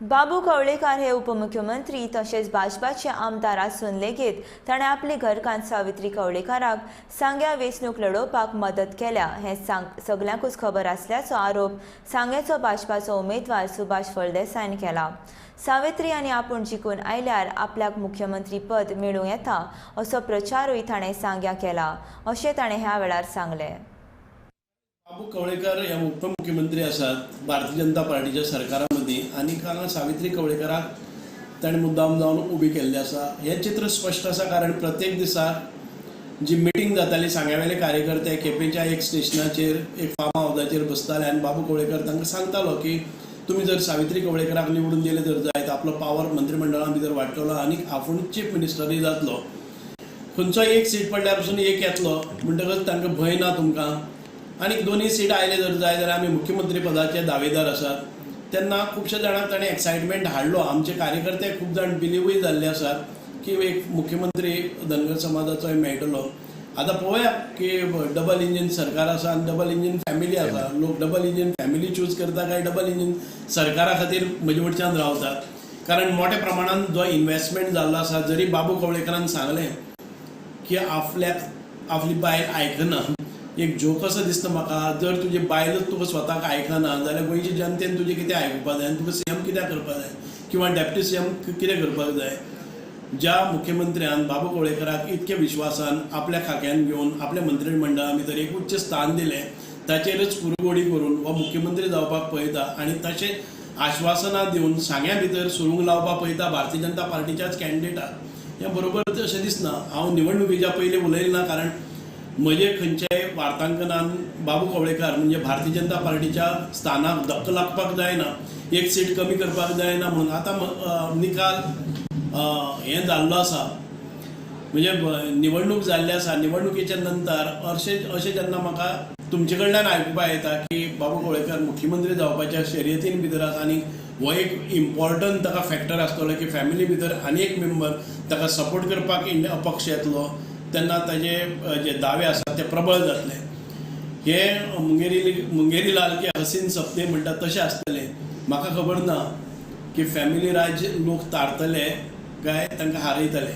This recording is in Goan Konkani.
बाबू कवळेकार हे उपमुख्यमंत्री तशेंच भाजपाचे आमदार आसून लेगीत ताणें आपली घरकान्न सावित्री कवळेकाराक सांग्या वेंचणूक लडोवपाक मदत केल्या हें सगल्यांकूच खबर आसल्याचो आरोप सांग्याचो भाजपाचो उमेदवार सुभाष फळदेसायन केला. सावित्री आनी आपूण जिखून आयल्यार आपल्याक मुख्यमंत्री पद मेळूं येता असो प्रचारूय ताणें सांग्या केला अशें ताणें ह्या वेळार सांगलें. बाबू कवळेकर हे उपमुख्यमंत्री आसात भारतीय जनता पार्टीच्या सरकारा मदीं आनी हांगा सावित्री कवळेकराक ताणें मुद्दाम जावन उबी केल्ली आसा. हें चित्र स्पश्ट आसा, कारण प्रत्येक दिसा जी मिटींग जाताली सांग्यावेले कार्यकर्ते केपेंच्या एक स्टेशनाचेर एक फार्म हावजाचेर बसताले आनी बाबू कवळेकर तांकां सांगतालो की तुमी जर सावित्री कवळेकराक निवडून दिले जर जायत आपलो पावर मंत्रिमंडळा भितर वाडटलो आनी आपूण चीफ मिनिस्टरूय जातलो. खंयचो एक सीट पडल्यार पसून एक येतलो म्हणटकच तांकां भंय ना तुमकां. आनी दोनूय सीट आयले जर जाय जाल्यार आमी मुख्यमंत्री पदाचे दावेदार आसात. तेन्ना खुबश्या जाणांक ताणें एक्सायटमेंट हाडलो. आमचे कार्यकर्ते खूब जाण बिलिवूय जाल्ले आसात की एक मुख्यमंत्री धनगर समाजाचोय मेळटलो. आतां पळोवया की डबल इंजीन सरकार आसा आनी डबल इंजीन फॅमिली आसा. लोक डबल इंजीन फॅमिली चूज करता काय डबल इंजीन सरकारा खातीर म्हजे वटच्यान रावतात, कारण मोठ्या प्रमाणान जो इन्वेस्टमेंट जाल्लो आसा. जरी बाबू कवळेकरान सांगलें की आपल्याक आपली बायल आयकना, एक जोक असो दिसता म्हाका. जर तुजी बायलच तुका स्वताक आयकना जाल्यार गोंयचे जनतेन तुजें कितें आयकुपाक जाय आनी तुका सीएम कित्याक करपाक जाय किंवा डेप्युटी सीएम कितें करपाक जाय. ज्या मुख्यमंत्र्यान बाबू कवळेकराक इतक्या विश्वासान आपल्या खाक्यान घेवन आपल्या मंत्रिमंडळा भितर एक उच्च स्थान दिलें, ताचेरच कुरघोडी करून हो मुख्यमंत्री जावपाक पळयता आनी तशें आश्वासनां दिवन सांग्या भितर सुरूंग लावपाक पळयता भारतीय जनता पार्टीच्याच कॅन्डिडेटाक. हें बरोबर अशें दिसना. हांव निवडणुकीच्या पयलीं उलयलें ना, कारण म्हजे खंयच्याय वार्तांकनान बाबू कवळेकार म्हणजे भारतीय जनता पार्टीच्या स्थानाक धक्को लागपाक जायना, एक सीट कमी करपाक जायना म्हणून. आतां निकाल हें जाल्लो आसा, म्हणजे निवडणूक जाल्ली आसा. निवडणुकेच्या नंतर अशें अशें जेन्ना म्हाका तुमचे कडल्यान आयकुपाक येता की बाबू कवळेकर मुख्यमंत्री जावपाच्या शर्यतीन भितर आसा आनी हो एक इम्पॉर्टंट ताका फॅक्टर आसतलो की फॅमिली भितर आनी एक मेंबर ताका सपोर्ट करपाक अपक्ष येतलो, तेन्ना ताजे जे दावे आसात ते प्रबळ जातले. हे मुंगेरी लाल के हसीन सपने म्हणटा तशें आसतलें. म्हाका खबर ना की फॅमिली राज्य लोक तारतले काय तांकां हारयतले.